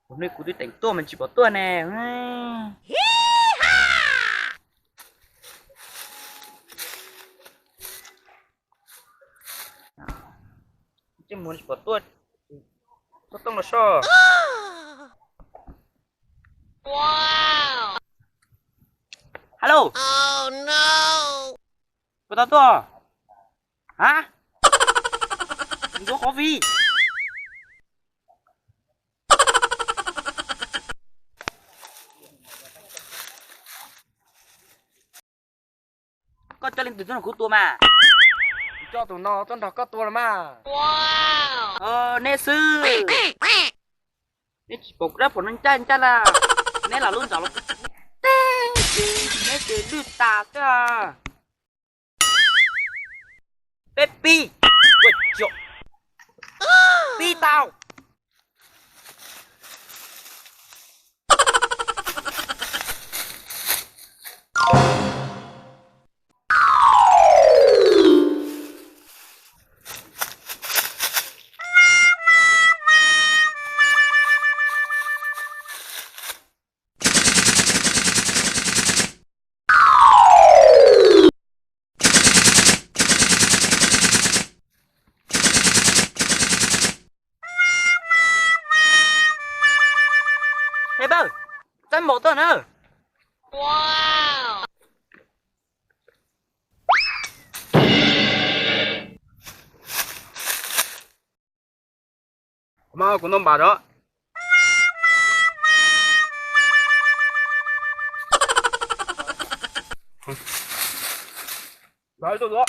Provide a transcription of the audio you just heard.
Kuv ne kuv twb teem tuaj mas tsis pom tuaj ne. Tsis pom tuaj, tuaj tooj los soj. Hello. Puas tau tuaj? Hab, ntxuav qhov vij. Koj coj leej twg tuaj nrog kuv tua mas? Kuv coj tus no tuaj nrog koj tua los mas. Neb xwb. Neb tsis pom kuv rab phom no ncaj ncaj na. Neb los lub nraud los kuv teb, neb ces lwj tas xwb. Peb pib, ua tsaug, pib tau. Peb, txaij npaum tuaj na. Kuv mas kuv noj npam os. Los ib tug dua.